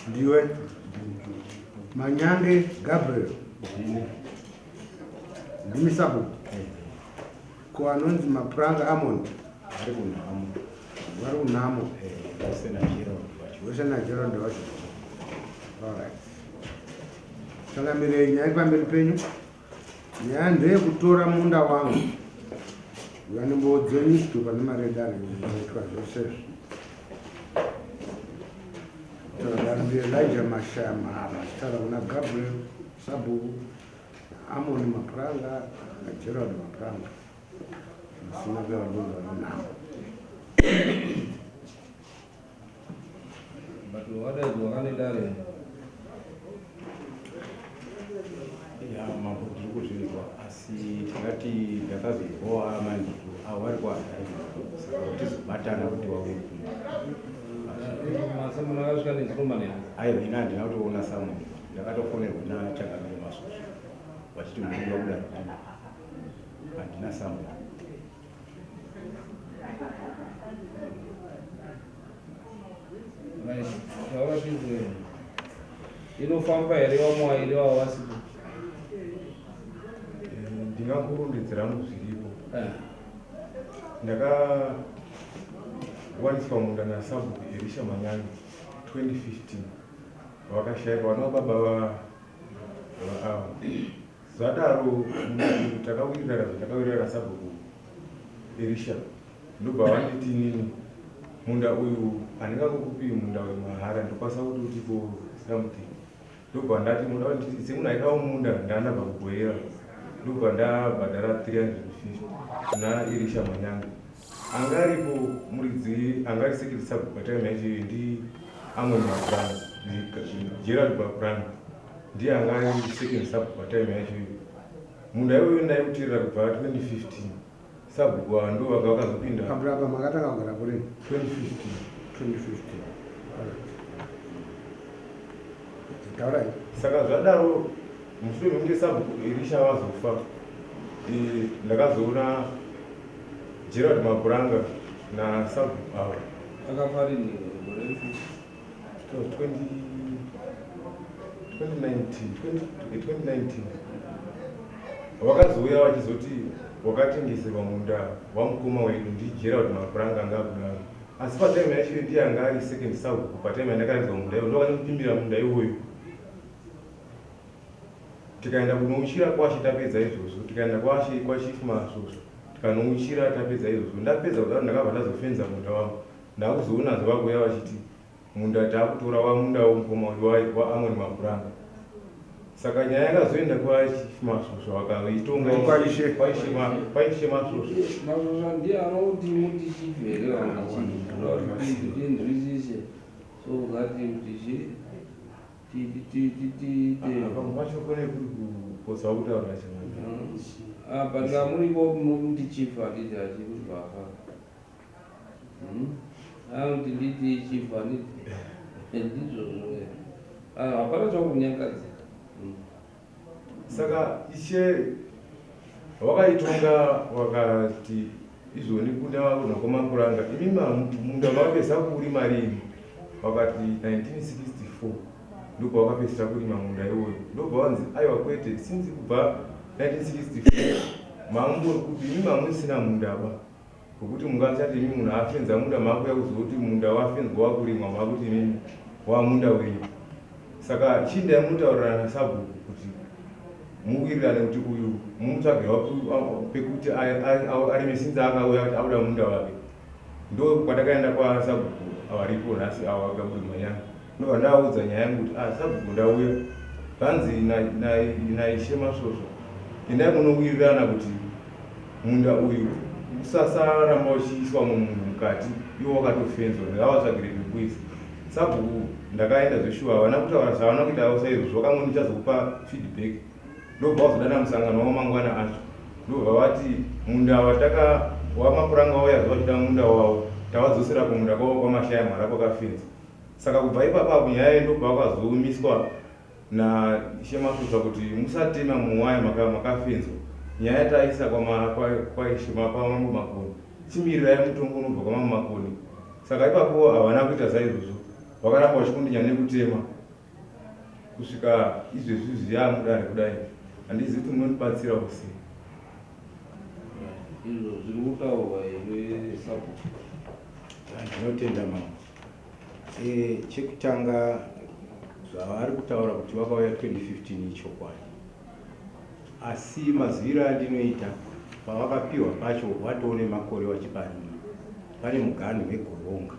Ndiwe Manyange Gabriel. Ndimi sabhuku. Ko anonzi Mapuranga Amon? Vari kunhamo. Vari kunhamo. Vose naGerald vacho. Vose naGerald vacho. All right. Changamirei nyaya pamberi penyu. Nyaya ndeyekutora munda wangu. Vanombo dzenyu zvitupa nemari yedare zvaitwa zvose izvi. Taura ndi Elijah Mashaya Mhara achitaura kuna Gabriel Sabhuku, Amon Mapuranga naGerald Mapuranga. Vasina kuya vari kunzi vari kunhamo. But wakadaidzwa kane dare. Ya mambo tiri kuzvinzwa asi tingati ndakazonzwawo amanditu avo vari kuharare saka kuti tizobatana kuti wauye kumba. Masamuni akasvika nezikomana here? Aiwa ini handina kutoona samuni ndakatofonerwa nachangamire Masvosva vachiti munoda kudaro handina samuni. Right, taura tinzwe. Inofamba here vamwe vairi vavo vasipo? Ndingakurondedzera hangu zviripo. Ndakawaniswa munda nasabhuku Elisha Manyange 2015 vakashaikwa vana vababa vaava. Zvadaro takawirirana zvatakawirirana sabhuku Elisha ndobva vanditi inini munda uyu handingangokupi munda uyu mahara ndokwanisa kuti utipo something ndobva ndati muda nditi semunhu aidawo munda ndandabva kugoyera ndobva ndabhadhara 350 kuna Elisha Manyanga anga aripo muridzi anga ari secretary sabhuku patime yacho iyoyo ndi Amon Mapuranga Gerald Mapuranga ndiye anga ari second sabhuku patime yacho iyoyo munda iwoyo ndaiutirira kubva 2015 sabhuku ava ndo vanga vakazopinda Apa makatanga kugara kuri 2015 2015. Alright. Taurai. Saka zvadaro mushure mekunge sabhuku Elisha vazofa ndakazoona Gerald Mapuranga nasabhuku ava. Akafa rini gore ripi? It was 2019 vakazouya vachizoti wakatengeserwa munda wamukoma wedu ndiGerald Mapuranga anga akudaro asi patime yacho ndiye anga ari second sabhuku patime yandakaratidzwa munda iwoyo ndovakandipimira munda iwoyo tikaenda kunouchira kwashe tapedza izvozvo tikaenda kwashe kwachief masvosvo tikanouchira tapedza izvozvo ndapedza kudaro ndakabva ndazofenza munda wangu ndakuzoona zvakuuya vachiti munda takutora wamunda womukoma uyu waamoni mapuranga saka nyaya yakazoenda kwachief masvosvo vakaitonga Kwaishe. Kwaishe masvosvo. Masvosva ndiye anoti muti chief here kana chii? Tinzwisise so ngati kuti chi tiite. Pamwe pacho kune kuri kupotsa kutaura chimwe. Ah, but kana muripo muti chief handiti achikuti vafa. Anoti nditi chief handiti ndizvozvo. Ah, hapana chakunyangadzira. Saka ishe wakaitonga wakati izvoni kune vanhu kwamapuranga imi munda makapedzisa kuurima rini wakati 1964 ndobva wakapedzisira kurima munda iwoyo ndobva wanzi aiwa kwete since kubva 1964 mamumbori kupi imi mamusina mundaba Ngokuti mungachati imi munhu afenza munda makuya kuzoti munda wafenzwa wakurimwa makuti imimi wamunda wenyu. Saka chiindai munotaurirana nasabhuku kuti muwirirane kuti uyu mumutsvagire pekuti arime since akauya kuti akuda munda wake. Ndo kwatakaenda kwasabhuku avaripo nhasi awa Gabriel Manyanga. Ndobva ndaudza nyaya yangu kuti ah sabhuku ndauya zvanzi naishe Masvosva endai munowirirana kuti munda uyu usasaramba uchiiswa mumwe munhu mukati iwo wakatofenzwa ndingavatsvagire pekuisa. Sabhuku ndakaenda zveshuwa havana kutaura zvavana kuita avo saizvozvo vakangoti ndichazokupa feedback ndobva vazodana musangano wavo mangwana acho ndobva vati munda wataka wamapuranga wauya zuva vachida munda wavo tavadzosera kumunda kwavo kwamashaya mhara kwakafenza Saka kubva ipapo apo nyaya iyi ndobva vakazomiswa naIshe Masvosva kuti musatema muwaya makafenzwa. Nyaya taisa kwaIshe kwaMambo Makoni. Chimirirai mutongo unobva kwaMambo Makoni. Saka ipapo havana kuita saizvozvo. Vakaramba vachikundinya nekutema kusvika izvezvi zviyamudare kudai, handizivi kuti munondibatsirawo sei. Izvo zviri kutaurwa here sabhuku? Ndinotenda mambo. Chekutanga zvavari kutaura kuti vakauya 2015 ichokwadi, asi maziviro andinoita pavakapiwa pacho watoo nemakore vachiparima pane muganhu wegoronga,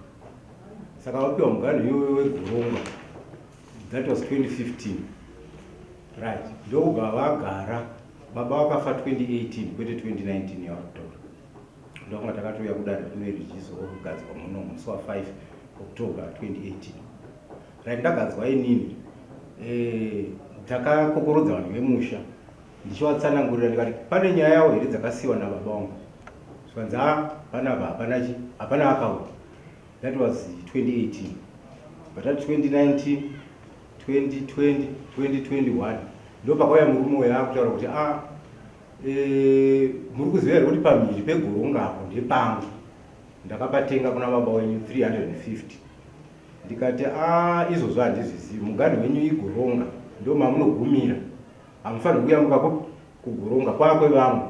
saka vapiwa muganhu iyoyo wegoronga, that was 2015, right? Ndokubva vagara. Baba vakafa 2018 kwete 2019 yavari kutaura. Ndokunga takatouya kudare rino richizogadzwa muno musi wa5 October 2018, right? Ndagadzwa inini, takakokorodza vanhu vemusha ndichivatsanangurira, ndikati pane nyaya yavo here dzakasiyiwa nababa vangu? Zvikanzi a panapa hapana chi hapana akauya. That was 2018, but at 2019, 2020, 2021 ndo pakauya murume uyo akutaura kuti a muri kuziva here kuti pamhiri pegoronga apo ndepangu, ndakapatenga kuna baba wenyu 350? Ndikati a izvozvo handizvizivi, muganhu wenyu igoronga, ndo mamunogumira, hamufaniri kuyambuka kugoronga kwakwevamwe.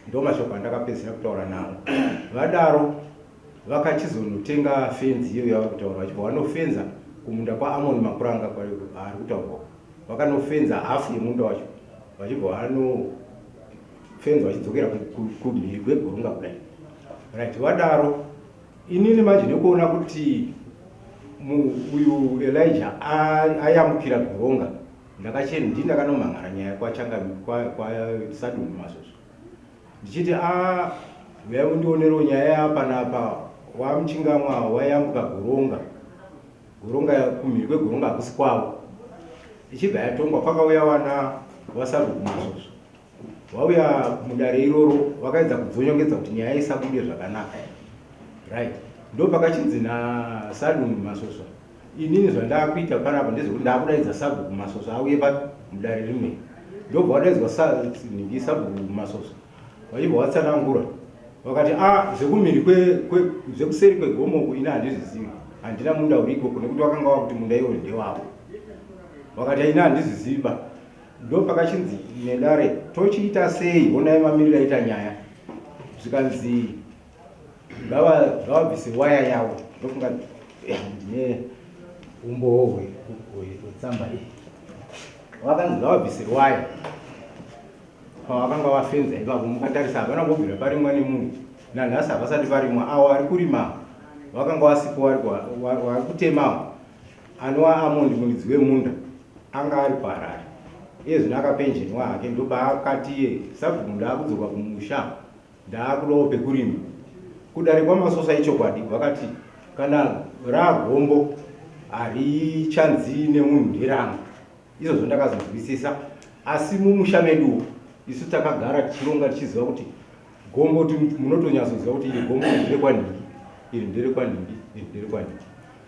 Ndo mashoko andakapedzisira kutaura navo. Vadaro vakachizonotenga fenzi iyo yavari kutaura, vachibva vanofenza kumunda kwaAmon Mapuranga ari kutaurwa. Vakanofenza hafu yemunda wacho, vachibva vanofenza vachidzokera kumhiri kwegoronga kudai, right? Vadaro inini manje nekuona kuti uyu Elijah ayamukira goronga, ndakachena ndii ndakanomhan'ara nyaya kwaSadunhu Masvosva ndichiti a uyai mundionerewo nyaya yapanapa, wamuchingamwa wayambuka goronga, goronga kumhiri kwegoronga hakusi kwavo. Ichibva yatongwa, kwakauya wana wasabhuku Masvosva, vauya mudare iroro vakaedza kudzonyongedza kuti nyaya isabude zvakanaka, right? Ndo pakachinzi naSadunhu Masvosva, inini zvandakuita panapa ndezvekuti ndakudaidza sabhuku Masvosva auye pa mudare rimwe. Ndobva vadaidzwa nhingi sabhuku Masvosva, vachibva vatsanangura vakati a zvekumhiri zvekuseri kwegomo ini handizvizivi, handina munda uri ikoko, nekuti vakanga vakuti munda iwoyo ndewavo. Vakati ini handizvizivi ba. Ndo pakachinzi nedare tochiita sei, honai mamiriro aita nyaya. Zvikanzi ngavabvise waya yavo. Ndofunga ndine umbowo hwetsamba iyi. Vakanzi ngavabvise waya pavakanga vafenza ipapo. Mukatarisa hapana kubvira parimwa nemunhu, nanhasi havasati parimwa. Avo ari kurima vakanga vasipo, vari kutemawo anova Amondi muridzi wemunda anga ari kuHarare iye zvino akapenjenwa hake. Ndopaakati iye sabhuku ndaakudzoka kumusha, ndaakudawo pekurima. Kudare kwaMasosa ichokwadi vakati kana ragombo harichanzi nemunhu nderangu. Izvozvo ndakazonzwisisa, asi mumusha meduwo isu takagara tichironga tichiziva kuti gombo munotonyatsoziva kuti iri gombo nderekwanhingi, iri nderekwanhingi, iri nderekwanhingi.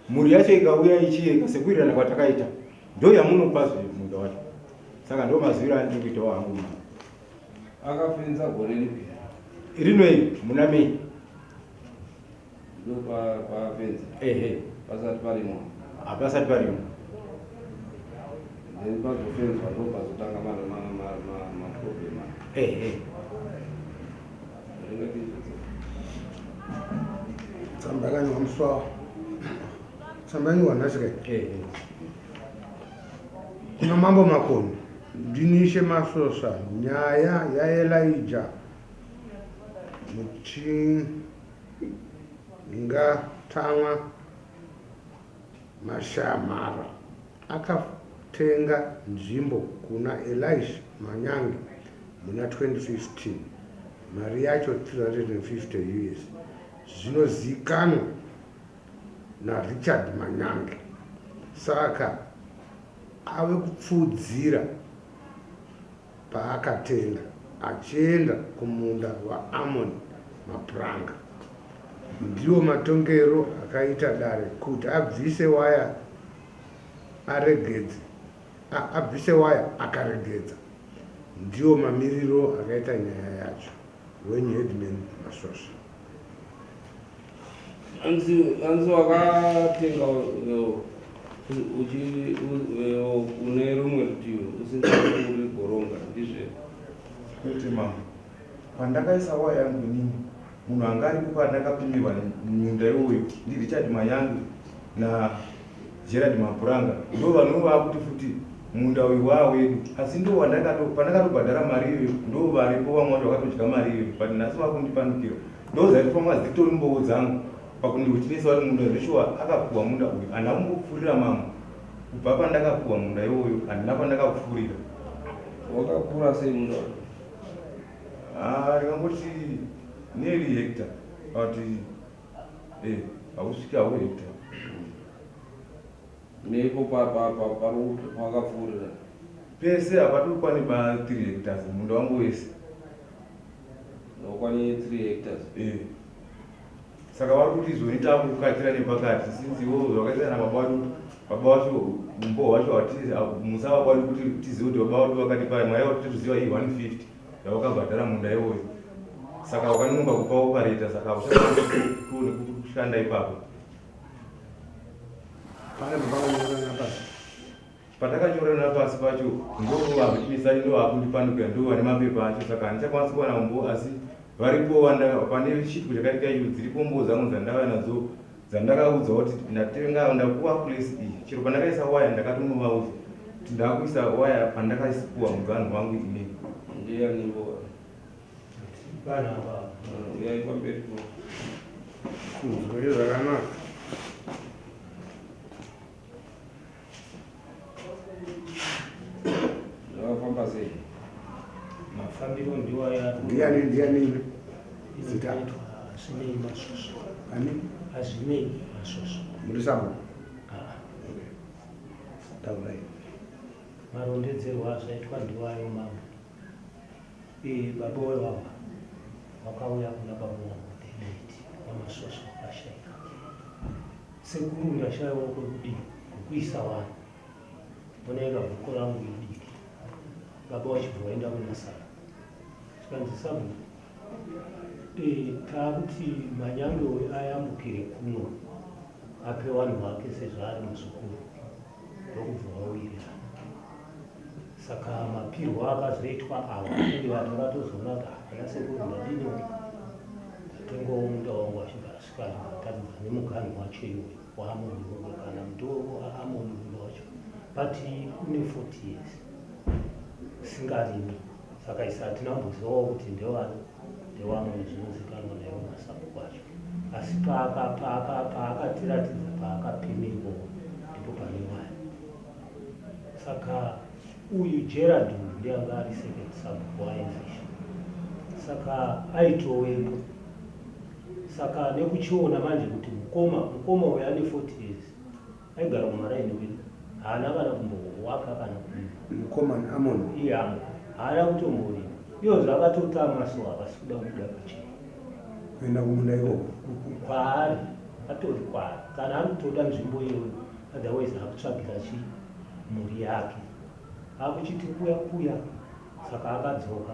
Mhuri yacho ikauya ichiyeka sekuwirirana kwatakaita ndo yamunopa munda wacho. Saka ndo maziviro andiri kuitawo hangu mama. Akafenza gore ripi? Rino iri muna May. Ndo paafenza? Ehe. Pasati parimwa? Hapasati parimwa. Then pazofenzwa ndo pazotanga maproblem? Ehe. Tsamba yakanyorwa musi wa tsamba yanyorwa nhasi kai? Ehe. Kuna Mambo Makoni, ndinishe Masvosva. Nyaya yaElija Muchingatamwa Mashamara akatenga nzvimbo kuna Elisha Manyange muna 2015, mari yacho 350 US, zvinozikanwa naRichard Manyange. Saka ave kupfuudzira paakatenga achienda kumunda waAmon Mapuranga. Ndiwo matongero akaita dare kuti abvise waya aregedze, abvise waya akaregedza. Ndiwo mamiriro akaita nyaya yacho. Wenyu Headman Masvosva. Hanzi wakatenga uchi kune rumwe rutivi usingapfuuri goronga, ndizvo here? Kwete mambo. Pandakaisa waya yangu inini, munhu anga aripo pandakapimirwa munda iwoyo ndiRichard Mayange naGerald Mapuranga. Ndo vanhu vakuti futi munda uyu waa wedu, asi ndo wandakato pandakatobhadhara mari iyoyo ndo varipo vamwe vacho vakatodya mari iyoyo, but nhasi vakundipandukira. Ndo dzaitofamba dzitori mbovo dzangu pakundiwitinesa kuti munda zveshuwa akapuhwa munda uyu handina kumbopfuurira mamwe kubva pandakapuhwa munda iwoyo handina pandakapfuurira. Wakakura sei munda wacho? Ah, ndingangoti nearly hectare but eh hausviki hawo hectare. Nepo pakapfuurira? Pese hapatokwani ba 3 hectares munda wangu wese. Haukwani 3 hectares? Eh. Saka vari kuti izvoni takukatira nepakati since ivo zvakaita nababa vacho baba vacho umbo hwacho musava baba kuti tizive kuti baba vacho vakatipa mari yavo titoziva iyi 150 yavakabhadhara munda iwoyo saka wakanonoka kupa operator saka hauchakwanisi kushanda ipapo. Pane papakanyorana pasi. Patakanyorana pasi pacho ndovavhitimisa ndovakundipandukira ndo vane mapepa acho saka handichakwanisi kuwana umbo asi varipo pane chiitiko chakaitika icho dziripo mbo dzangu dzandava nadzo dzandakaudza kuti ndatenga ndapuwa place iyi chero pandakaisa waya ndakatonovaudza kuti ndakuisa waya pandakaisipuwa muganhu wangu inini. Ndiyani mbowa? Panapa. Uyai pamberi po. Kunzwe zvakanaka. Zvakafamba sei? Mafambiro ndiwo aya. Ndiani ndiani zita? Hazvinei Masvosva. Ani? Hazvinei Masvosva. Muri sabo? Ah. Taurai. Marondedzerwo azvaitwa ndiwayo mambo. Eh, baba wevava wakauya kuna baba wangu the late vaMasvosva wakashaika. Sekuru ndashayawo kwekudii kwekuisa vanhu. Oneka bhuku rangu idiki. Baba wachibva waenda kuna Sabu. Zvikanzi Sabu, eh, taakuti Manyange uyu ayambukire kuno ape vanhu vake sezvo ari muzukuru. Ndokubva vawirirana. Saka mapirwo akazoitwa awa uye takatozoona kuti hapana sekuru ndadini ndatengawo munda wangu achibva asvika atatidza nemuganhu wacho iwoyo waAmoni uyo kana ndo Amoni munda wacho but une 40 years usingarimi saka isu hatina kumbozivawo kuti ndewani ndewamoni zvinozikanwa naiwo masabhuku acho asi paakatiratidza paakapimirwawo ndipo pane waya. Saka uyu Gerald uyu ndiye anga ari second sabhuku waEzisha saka aitowepo saka nekuchiona manje kuti mukoma mukoma uyu ane 40 years aigara kumaraini kwedu haana kana kumbowaka kana kurima. Mukoma Amon. Iye Amon haana kutomborima iyo zvakatotama so havasi kuda kubuda pachena kuenda kumunda ikoko kwaari atori kwaari kana ari kutoda nzvimbo iyoyo otherwise akutsvagira chi mhuri yake akuchiti kuya kuya saka akadzoka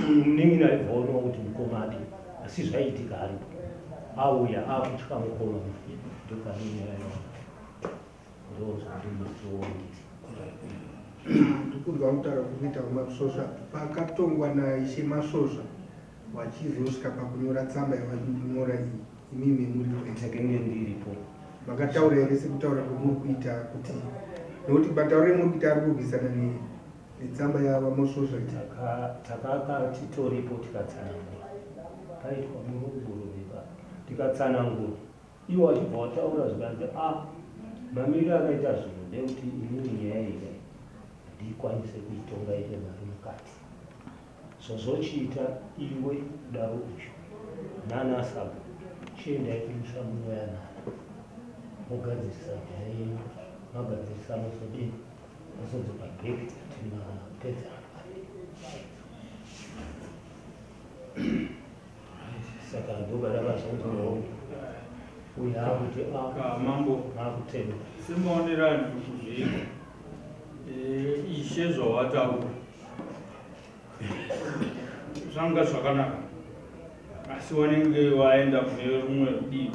uyu munin'ina aibva onawo kuti mukoma adi asi zvaiitika aripo auya akutya mukoma manje ndopane nyaya yawo ndozvandinozoongesa. Ndikunzwa kutaura kuri kuita vaMasvosva pakatongwa naIshe Masvosva vachizosvika pakunyora tsamba yavanyora iyi imimi muripo here? Ndakenge ndiripo. Makataura here sekutaura kwamuri kuita kuti nekuti matauriro emuri kuita ari kurwisana netsamba yavaMasvosva iyi? Takaka titoripo tikatsanangura paitwa murukuro ipapo tikatsanangura Iwo wachibva wataura zvikanzi ah mamiriro akaita zvinhu ndekuti inini nyaya iyi handikwanise kuitonga ine mari mukati zvozochiita iwe kudaro uyu nana sabu chiendai kumusha munoyanana mogadzirisa nyaya yenyu magadzirisa mozodini mozodzoka back kuti mapedza saka ndopatakazonzwawo uyu akuti ah, mambo akutenda semaonero andiri kuzviita eh, ishe zvawataura zvanga zvakanaka asi wanenge waenda kune rumwe rudivi.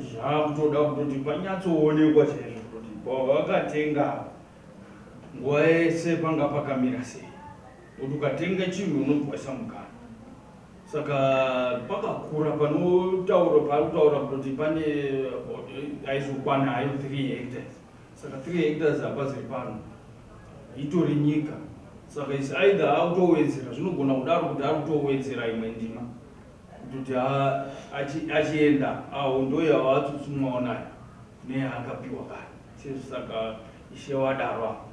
Zvakutoda kutoti panyatsoonekwa chaizvo kuti pawakatenga nguva yese panga pakamira sei. Kuti ukatenga chinhu unobva waisa mukana. Saka pakakura panotaura paari kutaura kutoti pane aizokwana hayo 3 hectares. Saka 3 hectares hapaziri pano. Itori nyika. Saka is either akutowedzera zvinogona kudaro kuti ari kutowedzera imwe ndima. Kutoti achienda awo ndoyawatsutsumwawo nayo neyaakapiwa kare. Saka ishe wadaro apo.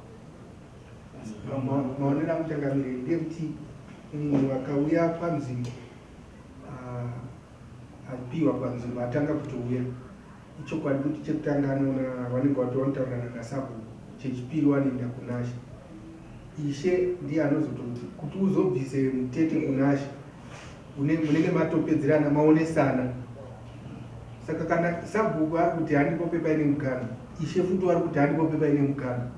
Maonero angu changamire ndeyekuti munhu akauya panzvimbo apiwa panzvimbo atanga kutouya ichokwadi kuti chekutanga anoona vanenge vatonotaurirana nasabhuku chechipiri vanoenda kunashe ishe ndiye anozototi kuti uzobvise mutete kunashe munenge matopedzerana maonesana saka kana sabhuku ari kuti handipope paine mukana ishe futi wari kuti handipope paine mukana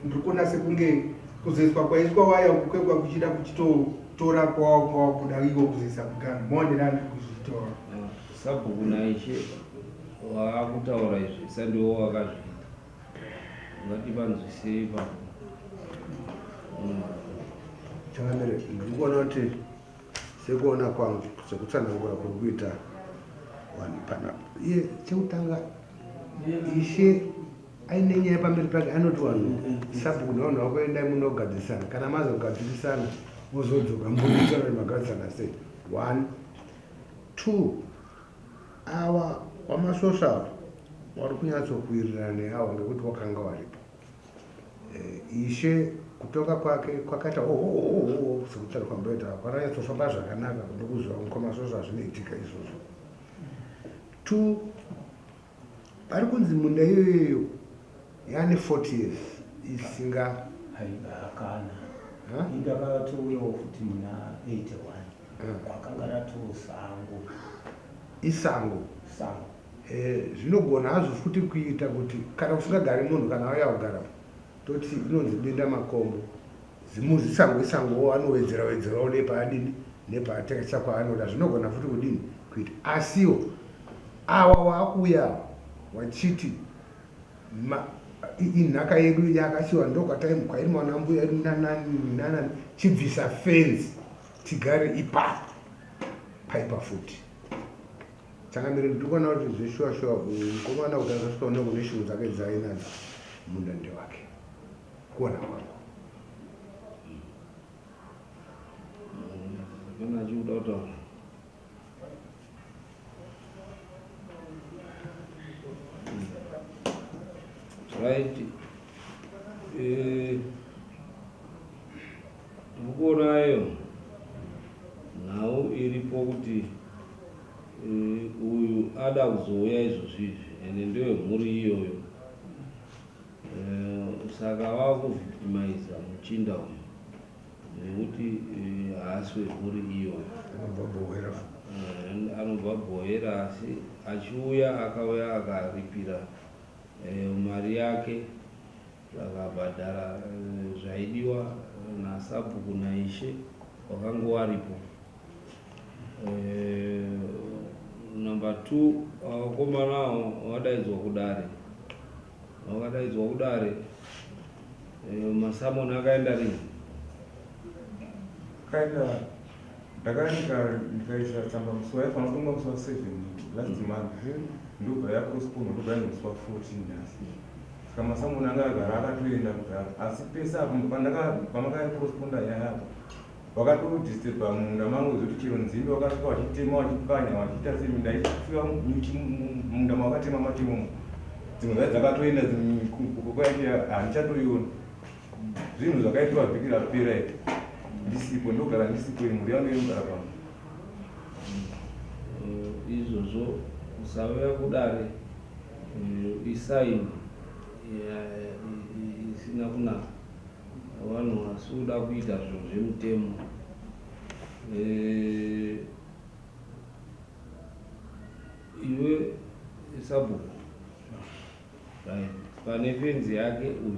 ndiri kuona sekunge kuzoiswa kwaiswa waya uku kwekwa kuchida kuchitotora kwawakuva kuda iko kuzoisa mukana maonero andiri kuzvitora. Sabhuku naishe waakutaura izvi sandiwo wakazviita ngativanzwisei ipapo. Changamire, ndiri kuona kuti sekuona kwangu sekutsanangura kuri kuita vanhu panapa iye chekutanga ishe aine nyaya pamberi pake anoti vanhu sabhuku nevanhu vako endai munogadzirisana kana mazogadzirisana mozodzoka mboitaura kuti magadzirisana sei one two awa wamasvosva awa wari kunyatsokuwirirana neawa ngekuti wakanga waripo eh, ishe kutonga kwake kwakaita ohohoho sekutaura kwamboita kwakanyatsofamba zvakanaka ndokuziva mukoma svosva zvinoitika izvozvo two pari kunzi munda iyoyoyo yane 40 years isinga Hakana. Indakatouyawo futi muna 81 kwakanga ratosango. Isango. Sango. Zvinogona hazvo futi kuita kuti kana kusingagari munhu kana auya kugara toti inonzi denda makombo zimuzisango isangowo anowedzera wedzerawo nepaadini nepaatengesa kwaanoda zvinogona futi kudini kuita asiwo awa waakuuya awa wachiti inhaka yedu yakasiwa ndokwataimukwa iri mwana mbuya edu nanani nanani chibvisa fenzi tigare ipapo paipa futi changamire ndiri kuona kuti zveshuwa shuwa mukomana kuti azosvika une kune shungu dzake dzainadzo munda ndewake kuona kwangu. Kana achikuda kutaura. Right. Ndikuonayo nhau iripo kuti uyu ada kuzouya izvozvi izvi ende ndewemhuri iyoyo saka vakuvhictimiza muchinda uyu nekuti haasi wemhuri iyoyo. Anobva Bhohera. Anobva Bhohera asi achiuya akauya akaripira mari yake akabhadhara zvaidiwa nasabhuku naishe wakanga waripo. Number 2 vakomana vadaidzwa kudare. Vakadaidzwa kudare masamoni akaenda rini? Kaenda ndakaenda ndikaisa tsamba musi waifanira kutonga musi wa 7 last month ndobva yapostpone ndobva yaenda musi wa 14 nhasi. Saka masamoni anga agara akatoenda kudhara asi pese apo pamakaiposponda nyaya apa vakatodisturba munda mangu zvokuti chero nzimbe vakasvika vachitema vachipwanya vachiita sei minda ichifika nyuchi munda mavakatema matemo dzimwe dzacho dzakatoenda koko yacho handichatoiona zvinhu zvakaitwa vhiki rapera iri ndisipo ndogara ndisipo mhuri yangu inogara pano. Izvozvo kusauya kudare isaini isina kunaka vanhu vasi kuda kuita zvinhu zvemutemo. Iwe sabhuku right pane fenzi yake uyu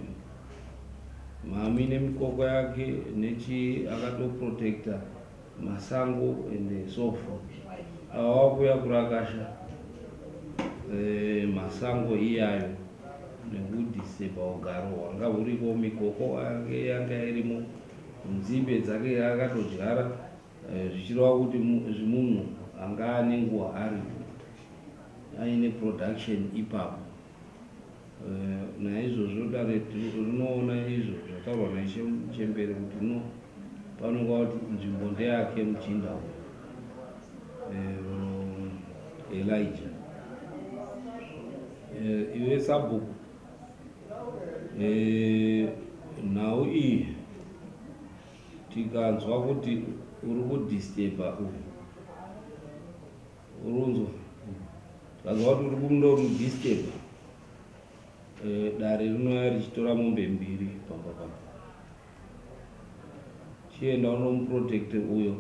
mami nemikoko yake nechii akatoprotecta masango and so forth awa wakuya kurakasha. eh, masango iyayo nekudisturba ugaro hwanga huriko mikoko yake yanga irimo nzimbe dzake akatodyara eh, zvichireva kuti zvimunhu anga ane nguva aripo aine production ipapo eh, naizvozvo dare rinoona izvo zvataurwa naishe Chembere kuti no panonga kuti nzvimbo ndeyake muchinda uyu eh, Elijah iwe sabhuku nhau iyi tikanzwa kuti uri kudisturba uyu urunzwa tikanzwa kuti uri kundomudisturba dare rinouya richitora mombe mbiri pamba papa chienda unomuprotecte uyo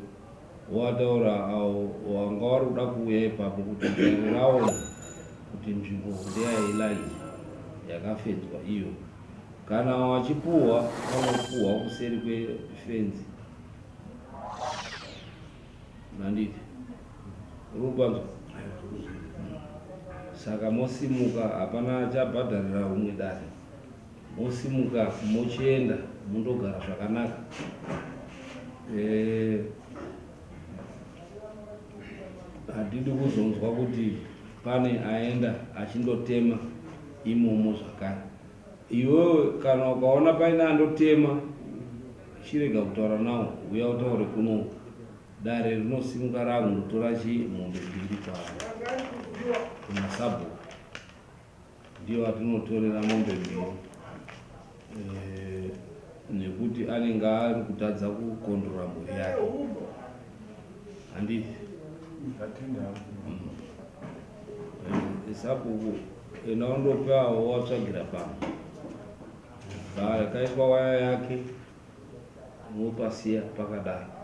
wataura awo wanga wari kuda kuuya ipapo kuti dare raona kuti nzvimbo ndeyaElijah yakafenzwa iyo kana wachipuhwa vanopuhwa kuseri kwefenzi nanditi uri kupanzwa saka mosimuka hapana achabhadharira umwe dare mosimuka mochienda mundogara zvakanaka handidi kuzonzwa kuti pane aenda achindotema imomo zvakare iwewe kana ukaona paine andotema chirega kutaura nawo uya utaure kuno dare rinosimuka rakundotora chimombe mbiri kuna sabhuku ndiyo atinotorera mombe mbiri nekuti anenge ari kutadza kukondrora mhuri yake handiti sabhuku enda undopawo watsvagira pamwe pakaiswa waya yake unopasiya pakadaro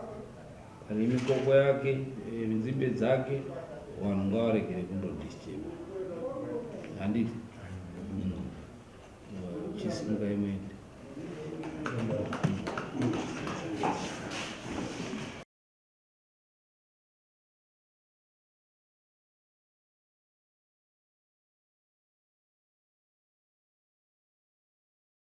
pane mikoko yake nzimbe dzake vanhu ngavaregere kundodisturba handiti chisimuka imweni.